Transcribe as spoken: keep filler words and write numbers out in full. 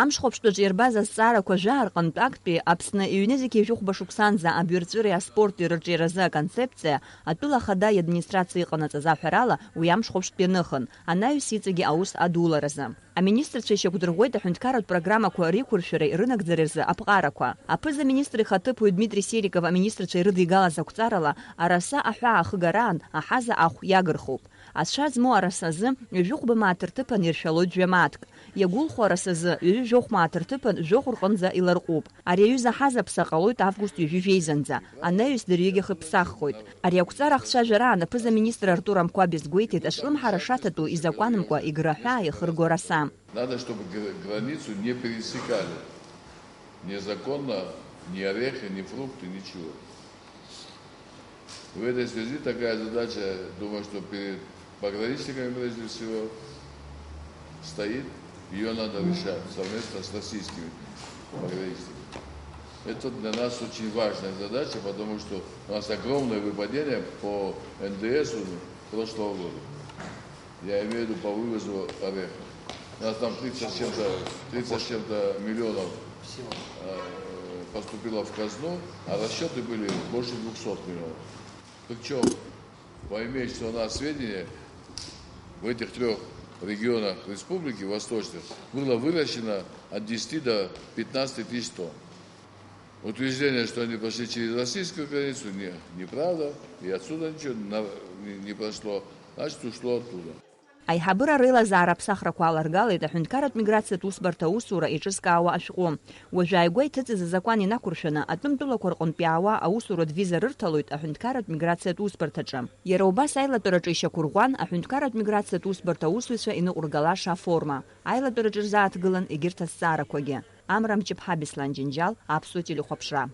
Амшхәаԥштәаҿы ирбаз азҵаарақәа жәаа рҟынтә актәи Аԥсны иҩнызқьи жәохәба шықәсанӡа абҩарҵәыреи аспорти рырҿиаразы аконцепциа атәыла ахада иадминистрациа иҟанаҵаз аҳәарала уи амшхәаԥштә ианыхын, анаҩс иҵегьы аус адуларазы. Аминистрцәа ишьақәдырӷәӷәеит аҳәынҭқарратә программақәа реиқәыршәареи рынагӡареи рзы аԥҟарақәа. Аԥыза-министр ихаҭыԥуаҩ Дмитри Сериков аминистрцәа ирыдигалаз ақәҵарала, араса аҳәаа ахыгараан аҳаза ахә иагырхуп. Ацәа змоу арасазы ҩажәихәба мааҭ рҭыԥан иршәалоит жәа мааҭк. Иагәылхо арасазы ҩажәи жәохә мааҭ рҭыԥан жәохә рҟынӡа иларҟәуп. Ари аҩыза аҳаза ԥса ҟалоит август ҩажәи жәеизанӡа, анаҩс дырҩегьых иԥсаххоит. Ари ақәҵара ахцәажәараан аԥыза-министр Артур Амқәаб иазгәеиҭеит аҿлымҳара шаҭатәу изакәанымкәа Егры аҳәаа иахырго араса. Надо, чтобы гр-, границу не пересекали. Незаконно ни орехи, ни фрукты, ничего. В этой связи такая задача, думаю, что перед пограничниками прежде всего стоит. Ее надо решать совместно с российскими пограничниками. Это для нас очень важная задача, потому что у нас огромное выпадение по Н Д С прошлого года. Я имею в виду по вывозу ореха. У нас там тридцать с чем-то, тридцать с чем-то миллионов э, поступило в казну, а расчеты были больше двухсот миллионов. Причем, по имеющимся у нас сведениям, в этих трех регионах республики восточных было выращено от десяти до пятнадцати тысяч тонн. Утверждение, что они прошли через российскую границу, не, неправда. И отсюда ничего на- не, не прошло. Значит, ушло оттуда. Аиҳабыра реилазаара аԥсахрақәа аларгалеит аҳәынҭқарратә миграциатә усбарҭа аусура еиҿызкаауа ашәҟәы. Уажәы ааигәа иҭыҵыз азакәан инақәыршәаны, атәым тәылақәа рҟынтә иаауа аусуратә виза рырҭалоит аҳәынҭқарратә миграциатә усбарҭаҿы. Иара убас аилатәараҿы ишьақәырӷәӷәан аҳәынҭқарратә миграциатә усбарҭа аусзуҩцәа иныҟәыргала аша аформа. Аилатәараҿы ирзааҭгылан егьырҭ азҵаарақәагьы. Амра Мҷыԥҳа, Беслан Џьынџьал, Аԥсуа телехәаԥшра.